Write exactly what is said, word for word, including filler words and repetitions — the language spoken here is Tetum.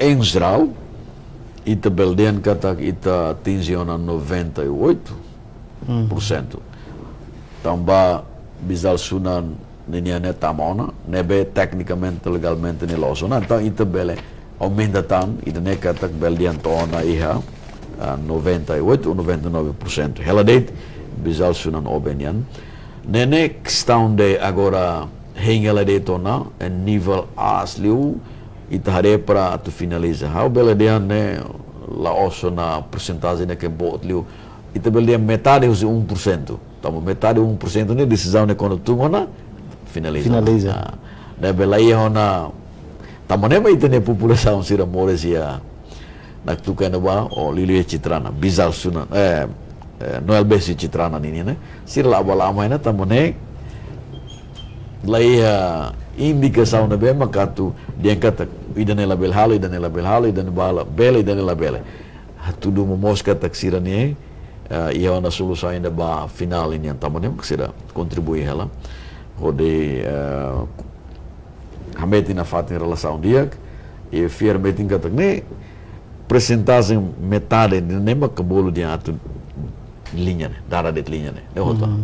em geral, ita bele dehan katak ita atinje ona noventa e oito por cento. Tanba Bizal Sunan ninia ne'e tama ona, ne'ebé teknikamente, legalmente nia la'ós ona. Entaun ita bele aumenta tan, ida-ne'e katak bele dehan to'o ona iha, ah, noventa e oito ou noventa e nove por cento. Hela de'it Bizal Sunan Oben nian. Ne'e ne'e kestaun de agora hein hela de'it ona, em nivel aas liu, ita haree para atu finaliza. Ha'u bele dehan ne'e la'ós ona persentajen ne'ebé boot liu. Ita bele dehan metade husi um por cento. Tanba metade um por cento ne'e desizaun ne'e kuandu tun ona finaliza. Finaliza. Ah, ne'ebé la iha ona, tanba ne'e mak ita-nia populasaun sira moris iha Naktuka ne'ebá, ou liuliu iha Citrana, Bizal Sunan, eh, eh, Noel Besik Citrana nian ne'e, sira la bá la mai ona tanba ne'e la iha indikasaun ne'ebé maka atu dehan katak ida-ne'e labele halo, ida-ne'e labele halo, ida-ne'e bá la bele, ida-ne'e labele. Hatudu momoos katak sira-ne'e, eh, iha ona solusaun ida ba finál nian, tanba ne'e mak sira kontribui hela hodi, eh, hametin nafatin relasaun di'ak, i fiar metin katak ne'e persentajen metade ne'e mak bolu dehan atu liña ne'e, dada de'it liña ne'e, ne'e hotu. Mhm.